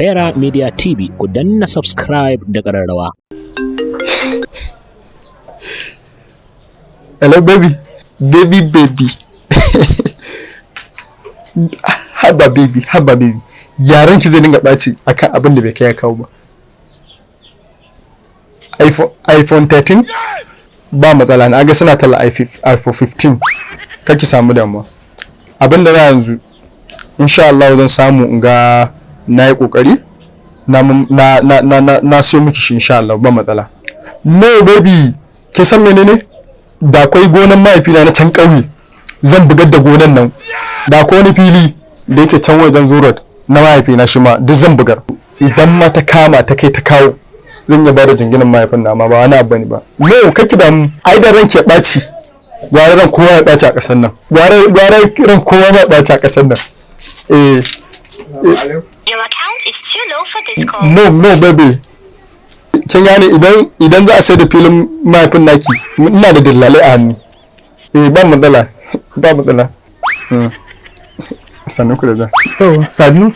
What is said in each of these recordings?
Fera Media TV, ku danna subscribe da ƙararrawa. Hello baby, baby baby. Haba baby, haba baby. Yaran ki zai dinga ɓaci akan abin da bai kai ya kawo ba. iPhone 13 ba matsala, na ga suna talla iPhone 15. Kar ki samu damuwa. Abin da na yanzu insha Allah zan samu in ga na yi kokari na na na na na siyo miki shi, insha Allah ba matsala. No baby, kin san menene? Da akwai gonan mahaifina na can ƙauye, zan bugar da gonan nan. Da akwai wani fili da yake can wajen Zurot na mahaifina, shi ma duk zan bugar. Idan ma ta kama ta kai ta kawo, zan iya bada jinginin mahaifin na ma, ba wani abu ne ba. No, kake da mu ai da ranki ya ɓaci, gwara ran kowa ya ɓaci a ƙasar nan, gwara ran kowa ya ɓaci a ƙasar nan, eh. Your account is too low for this call. No, no baby, kin gane, idan za a sai da filin mahaifin naki, ina da dillalai a hannu. Eh, ba matsala, ba matsala. Sannan ku da za To, sannu.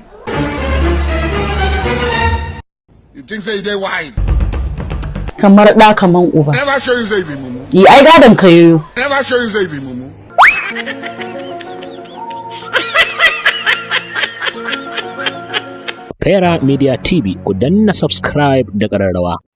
You think say they wise? Kamar ɗa kaman uba. Never show you say you be mumu. Yi ai gadon ka yoyo. Never show you say you be mumu. Fera Media TV, ku danna subscribe da ƙararrawa.